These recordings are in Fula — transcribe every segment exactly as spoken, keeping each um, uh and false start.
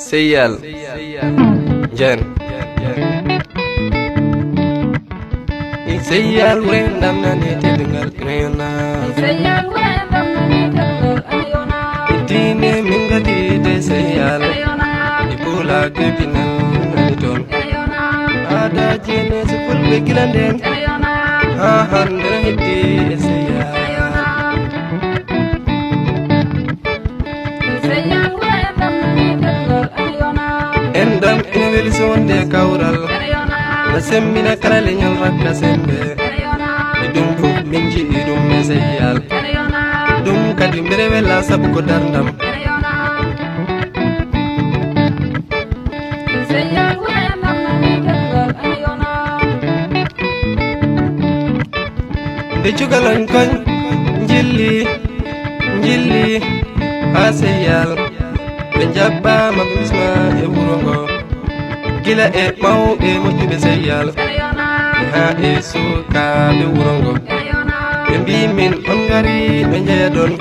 Seyyal. Jen. Seyyal wure ndam nane teddungal reyona. Diine min gadi de seyyal. Ibula gabinal nani ton. Ada jene siful be kilanden. Ha hande hiddi seyyal. Enɗam ina weli so wonde kawral. Na sembina kala leñol rakka sembe. E ɗum fof min jiɗi ɗum e seyyal. Ɗum kadi mbere wela sabu ko darndam. Nde cukalon kon njilli, njilli haa seyyal. Ɓe njaɓɓaama ɓe bisma e wuro ngo. Gila e mawɓe moƴƴuɓe seyyal, haa e sukaaɓe wuro ngo. Ɓe mbii min on ngari ɓe njeya ɗon.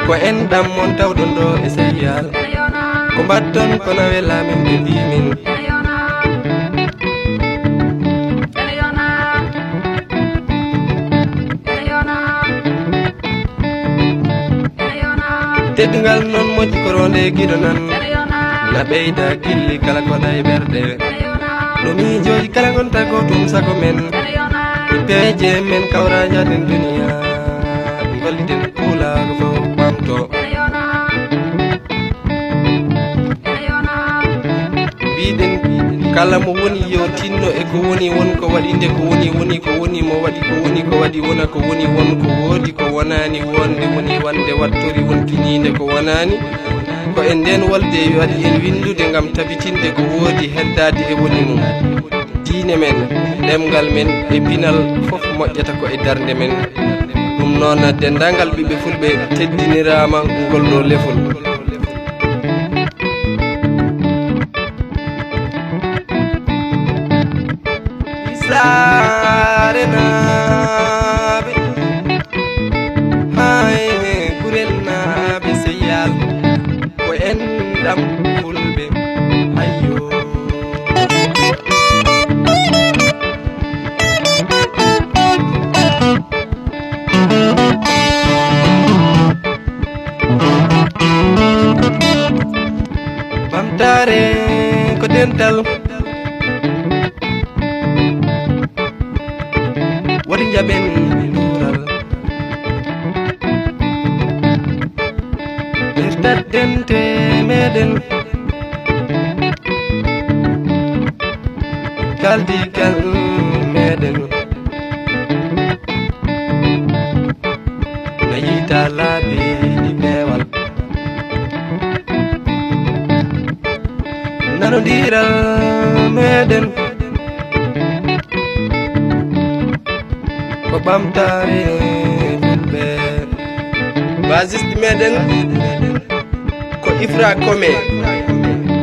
Ko enɗam mon tawɗon ɗo e seyyal. Ko mbaɗton ko na wela min ɓe mbii min. Teddungal noon moƴƴi ko ronde giɗo nan. Na ɓeyda gilli kala ko ɗay ɓerɗe. No miijooji kala ngonta ko ɗum sago men. Peeje men kawra njaten duniya. Ngolliten kuulaago fof ɓamto. Mbiɗen kala mo woni yo tinno e ko woni, won ko waɗi nde ko woni, woni ko woni mo waɗi ko woni ko waɗi wona ko woni, won ko woodi ko wonaani, wonde woni wande wattori won kiniinde ko wonaani. Ko e nden wolde waɗi en winndude ngam tabitinde ko woodi heddaade e woni mum. Diine men, ɗemngal men e pinal fof moƴƴata ko e darnde men. Ɗum noon, denndaangal ɓiɓɓe fulɓe teddiniraama ngol ɗo lefol. Saare naaɓe, hay kurel naaɓe seyal, ko enɗam fulɓe, hayyo. Ɓamtaare ko dental, woni njaɓen luural. Ɓirtat dente meɗen, kaldi kal meɗen. Na yiita laabi ɗi peewal. Nanondiral meɗen ko ɓamtaare fulɓe. Basiste meɗen ko Ifra Kome.